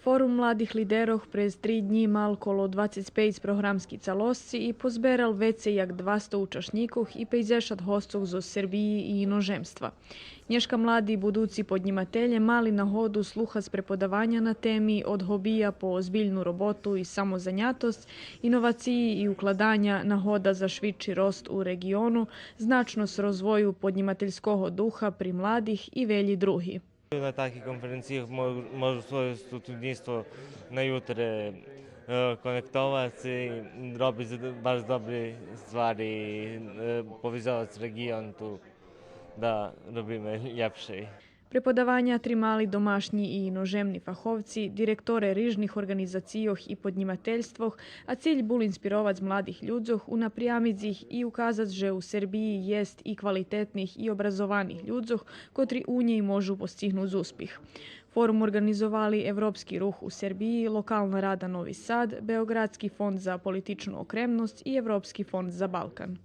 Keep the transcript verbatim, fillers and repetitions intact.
Форум младих лидерох през три днї мал коло двацец пейц програмски цалосци и позберал вецей як двасто учашнїкох и пейдзешат госцох зоз Сербиї и иножемства. Нєшка млади будуци поднїмателє мали нагоду слухац преподаваня на теми од гобия по озбильну роботу и самозанятосц, иновациї и укладаня нагода за швидши рост у реґиону, значносц розвою поднїмательского духа при младих и велї други. На таких конференциях мо-, можу своє сотруднїцтво на ютре, е, конектовац и робиц баш добри ствари, е, повизовац реґион ту да робиме лєпше. Преподаваня тримали домашнї и иножемни фаховци, директоре рижних орґанизацийох и поднїмательствох, а циль бул инспировац младих людзох, унапрямиц их и указац же у Сербиї єст и квалитетних и образованих людзох, котри у нєй можу постигнуц успих. Форум орґанизовали Европски рух у Сербиї, Локална рада Нови Сад, Беоґрадски фонд за политичну окремносц и Европски фонд за Балкан.